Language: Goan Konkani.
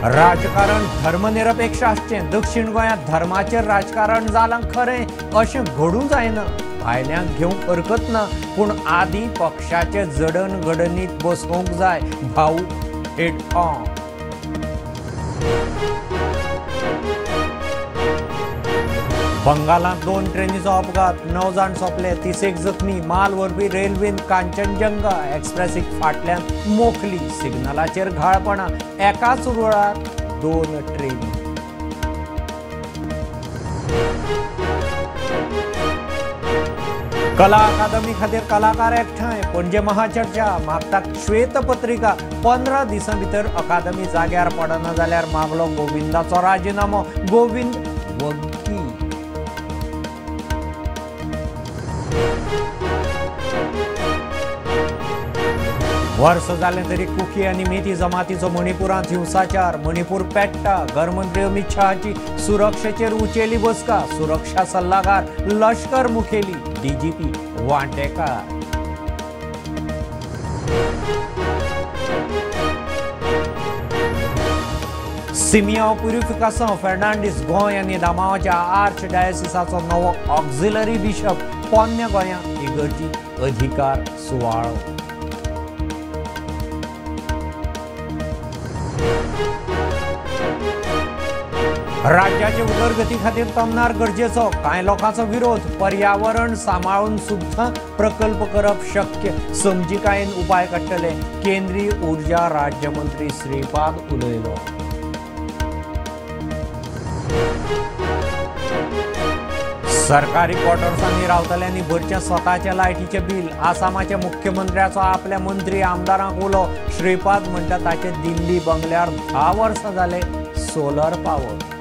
राजकारण धर्मनिरपेक्ष आसचें, दक्षिण गोंयांत धर्माचेर राजकारण जालां खरें, अशें घडूंक जायना। भायल्यांक घेवंक हरकत ना, पूण आदी पक्षाचे जडणघडणीत बसोवंक जाय। भाऊ हेड ऑन। बंगालांत 2 ट्रेनीचो अपघात, 9 जाण सोंपले, 30 जखमी। माल व्हरपी रेल्वेन कांचनजंगा एक्सप्रेसीक फाटल्यान मोखली, सिग्नलाचेर घाळपणां, एकाच रुळार 2 ट्रेनी। कला अकादमी खातीर कलाकार एकठांय, पणजे महाचर्चा, मागता श्वेतपत्रिका। 15 दिसां भितर अकादमी जाग्यार पडना जाल्यार मागलो गोविंदाचो राजिनामो। गोविंद वग्गी। वर्स जालें तरी कुकी आनी मेती जमातीचो मणिपुरांत हिंसाचार, मणिपूर पेट्टा। घरमंत्री अमित शहाची सुरक्षेचेर उचेली बसका, सुरक्षा सल्लागार लश्कर मुखेली डीजीपी वांटेकार। सिमियांव प्युरिफिकासांव फेर्नांडीस गोंय आनी दामावाच्या आर्च डायसिसाचो नवो ऑक्झिलरी बिशप। पोन्न्या गोंया इगर्जीत अधिकार सुवाळो। राज्याचे उदरगती खातीर तमनार गरजेचो, कांय लोकांचो विरोध। पर्यावरण सांबाळून सुद्दां प्रकल्प करप शक्य, समजिकायेन उपाय काडटले, केंद्रीय ऊर्जा राज्यमंत्री श्रीपाद उलयलो। सरकारी क्वॉर्टर्सांनी रावतल्यांनी भरचें स्वताचें लायटीचें बील। आसामाच्या मुख्यमंत्र्याचो आपल्या मंत्री आमदारांक उलो। श्रीपाद म्हणटा ताचे दिल्ली बंगल्यार 10 वर्सां जाले सोलर पावर।